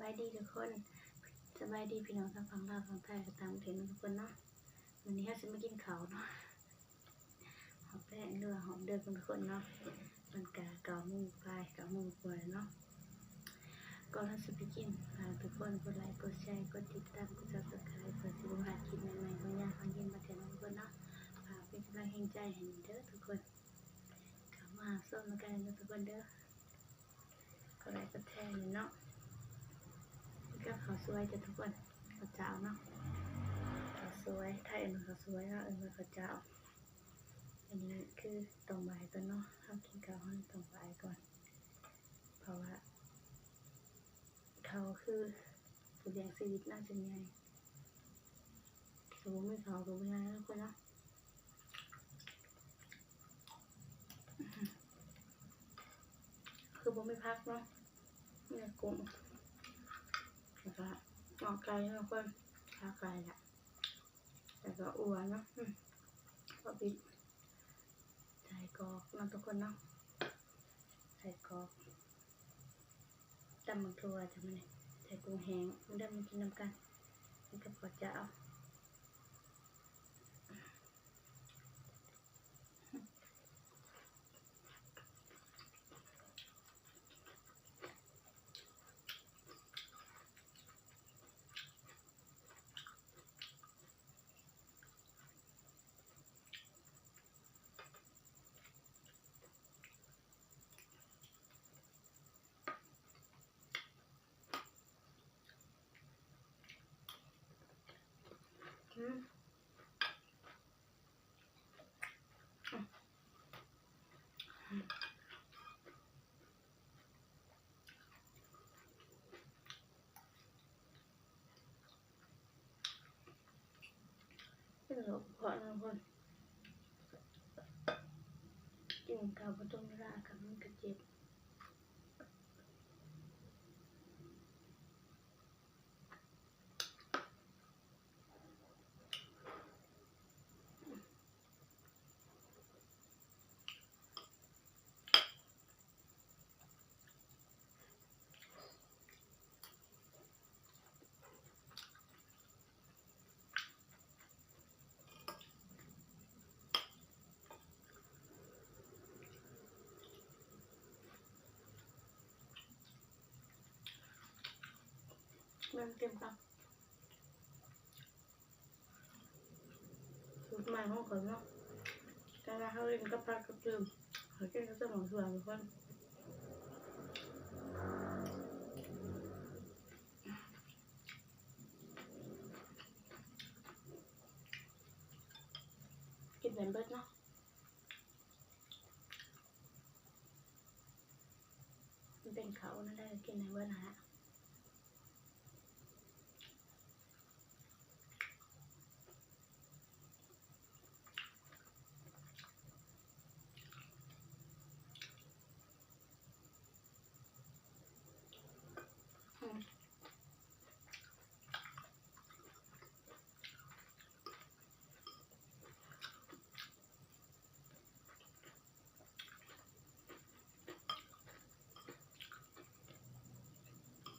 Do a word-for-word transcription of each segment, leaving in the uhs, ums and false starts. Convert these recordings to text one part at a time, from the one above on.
บายดีทุกคน สบายดีพี่น้องทั้งฝั่งลาวฝั่งไทยก็ตามเห็นทุกคนเนาะ วันนี้เราจะมากินข้าวเนาะ หอมแป้งด้วยหอมเดือดทุกคนเนาะ มันกะเก้าโมงปลาย เก้าโมงกว่าแล้วเนาะ ก่อนเราจะไปกิน ฝากทุกคนกดไลค์ กดแชร์ กดติดตาม กด Subscribe เพื่อจะบ่พลาดคลิปใหม่ๆ ของยาฟังเย็นมาเถอะนะทุกคนเนาะ ฝากเป็นกำลังแรงใจให้เด้อทุกคน กลับมาส้มกันนะทุกคนเด้อ กดไลค์กดแชร์นี่เนาะ กับข้าวสวยจ้ะทุกคน ข้าวเจ้าเนาะ ข้าวสวย ไทยเอิ้นข้าวสวยเนาะ เอิ้นว่าข้าวเจ้า อันนี้คือตอนบ่ายตัวเนาะ เรากินข้าวเราตอนบ่ายก่อน เพราะว่า เขาคือผู้เลี้ยงชีวิตน่าจะง่าย แต่บ่มีเขาก็บ่ง่ายนะทุกคนเนาะ คือบ่มีผักเนาะ มีแต่กุ้ง แล้วก็หน่อไก่เนาะทุกคน ขาไก่ละ แล้วก็อั่วเนาะ อืม ก็ปิด ไส้กรอกเนาะทุกคนเนาะ ไส้กรอก ตำบักถั่วจ้ะมื้อนี้ ใส่กุ้งแห้ง มาเด้อมากินนำกัน กินกับข้าวเจ้า อืม เป็นโรคกระเพาะนะทุกคน กินข้าวบ่ตรงเวลาก็มันก็เจ็บ แม่นเต็มปาก สูตรใหม่ของข้อยเนาะ แต่ว่าเฮาเล่นกับผักกับจืม ข้อยกินกับสมองส่วนทุกคน กินแหนมเบิดเนาะ มันเป็นเขานั่นแหละ กินในเวลา อืม อื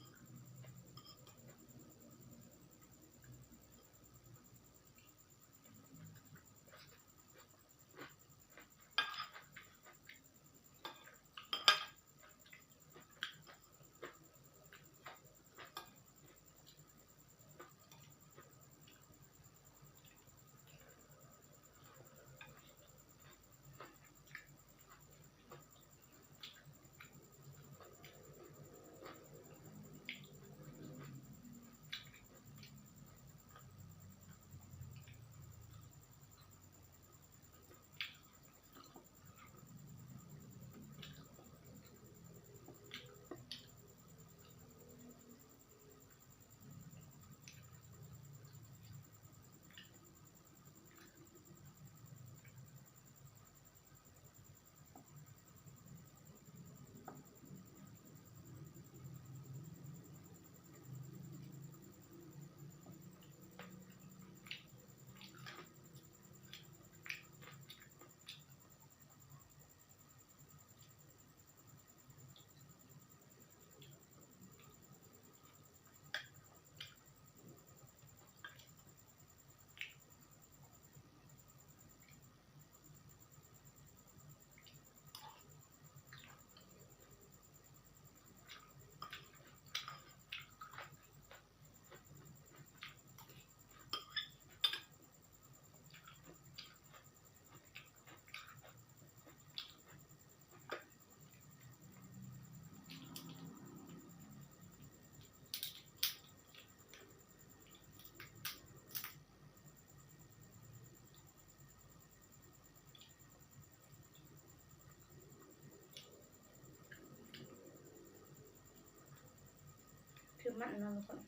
มันนะทุกคน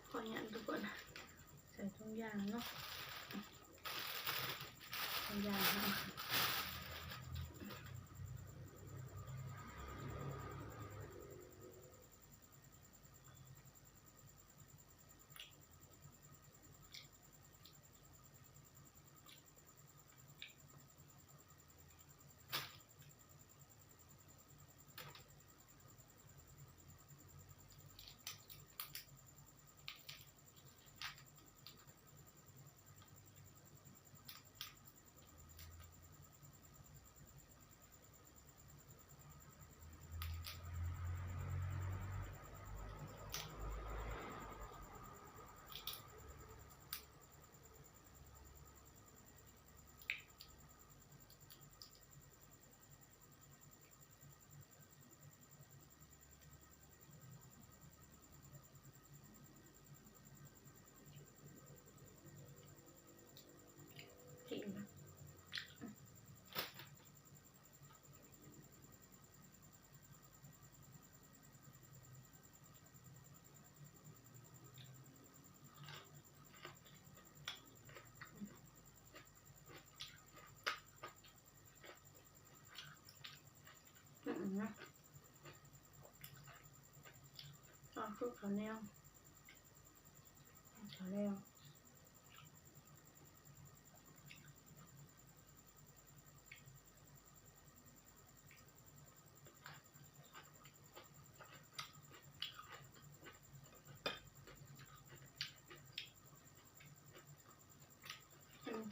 ขออนุญาตทุกคน ใส่ถุงยางเนาะ ถุงยางเนาะ กินนะ อืมนะ อ๋อ คือข้าวเหนียว ข้าวเหนียว อืม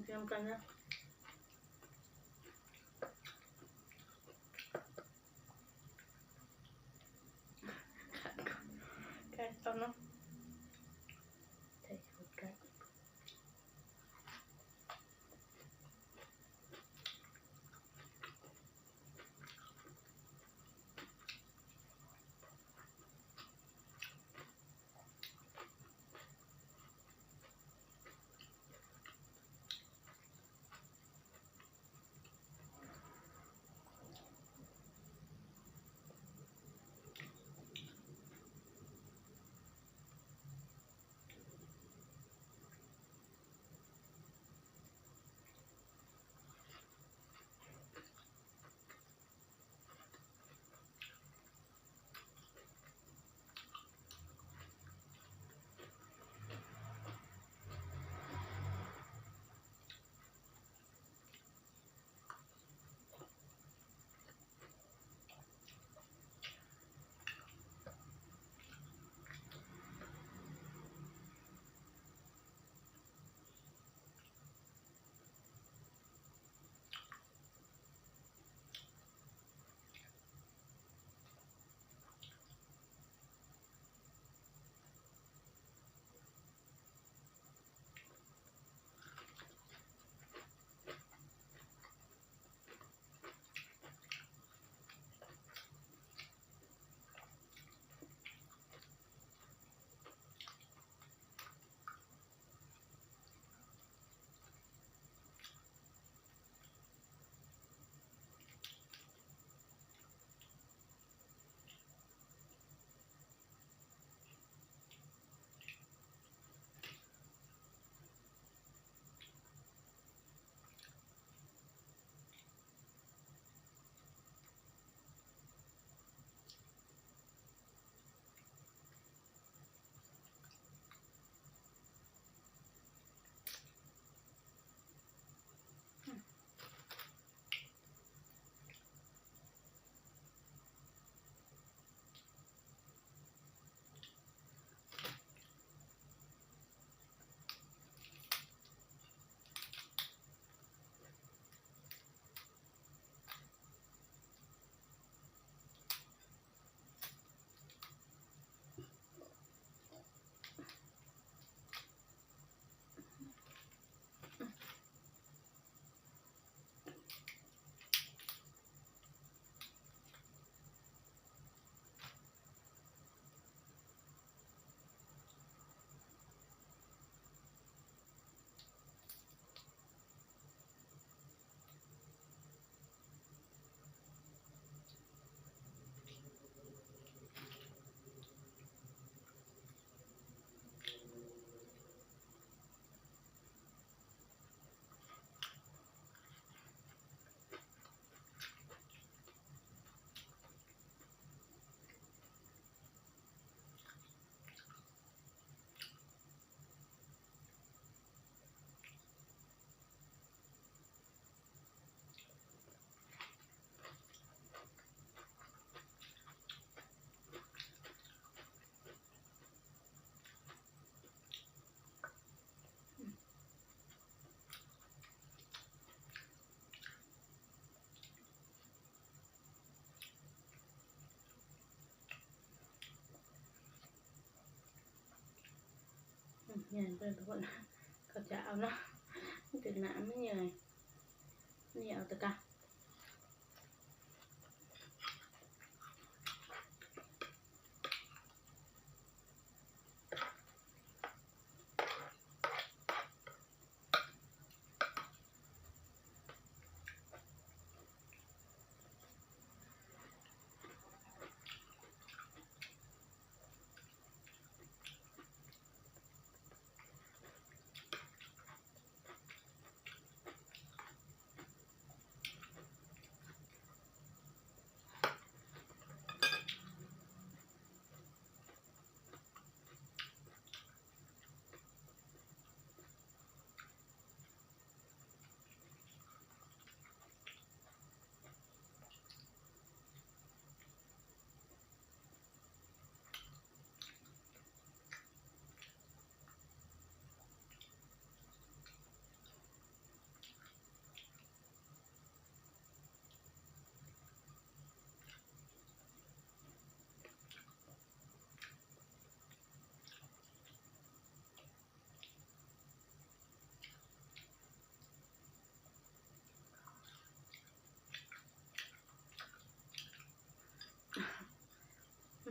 เตรียมกันนะ กัดก่อนเนาะ ใส่สูตรกัด อื เนี่ยเพื่อนทุกคน เขาจะเอาเนาะ มันติดหนาไม่เหนื่อย นี่เอาตะกร้า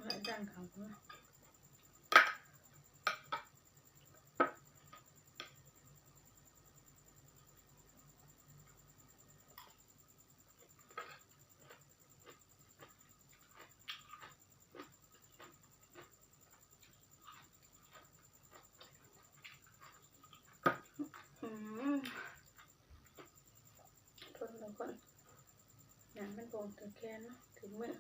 มาตั้งเขาเนาะ อืม ทนแล้วก่อน น้ำมันโป่งตะแกรงเนาะ ถึงมื้อ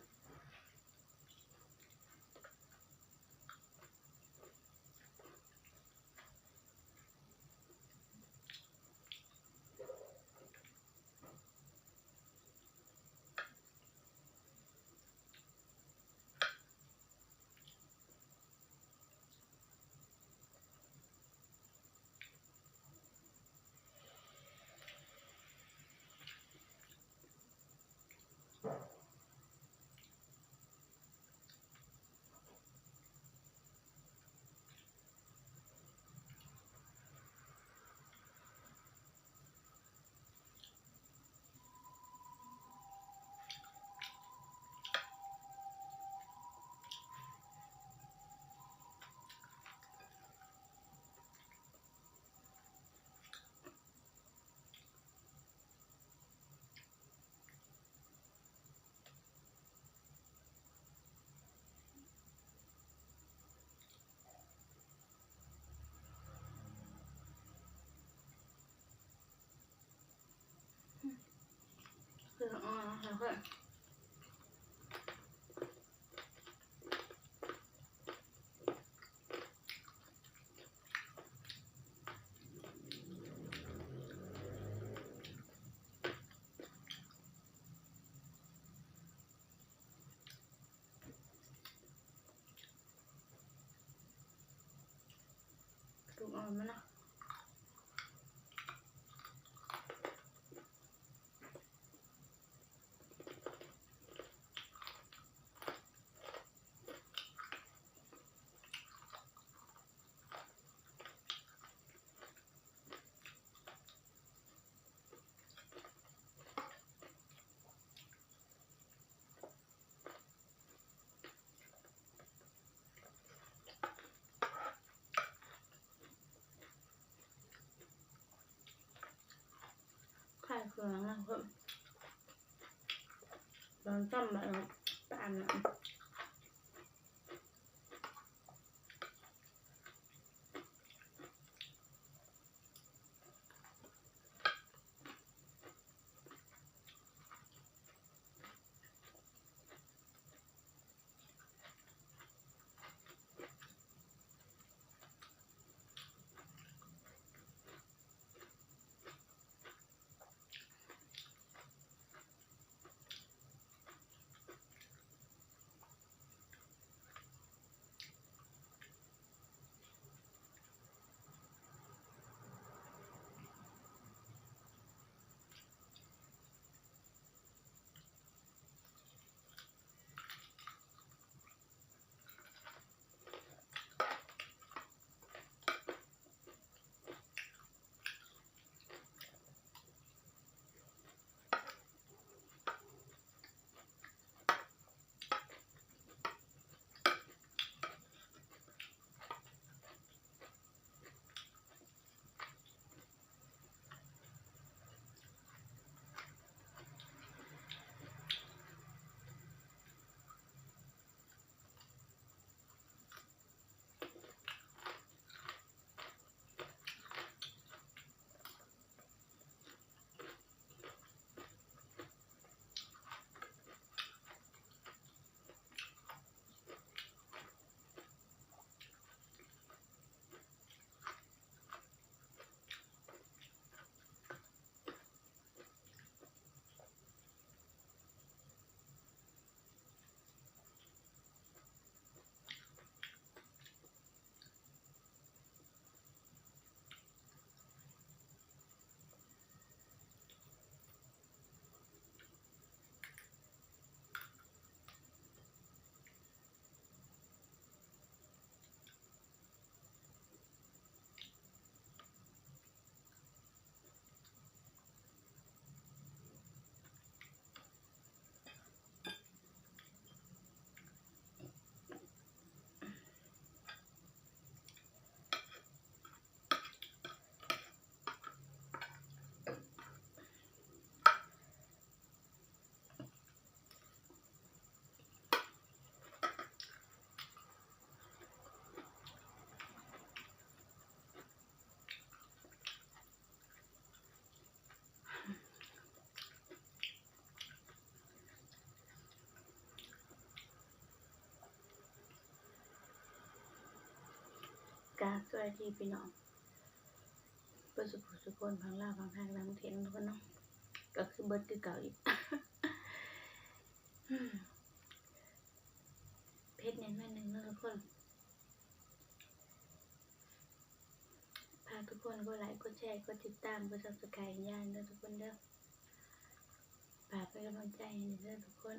คืออ่อนนะคะเพื่อน กระดูกอ่อนมันเนาะ ไข่เคืองนะเพื่อน ลองต้มแบบปานนั้น อื สวัสดีพี่น้องเบิดสุขสุขคนทั้งลาวทั้งไทยทั้งประเทศทุกคนเนาะ ก็คือเบิดคือเก่าอีก เผ็ดแน่นหน่อยหนึ่งเนาะทุกคน ฝากทุกคนกดไลค์กดแชร์กดติดตามกด subscribe ยายเด้อทุกคนเด้อ ฝากเป็นกำลังใจให้เด้อทุกคน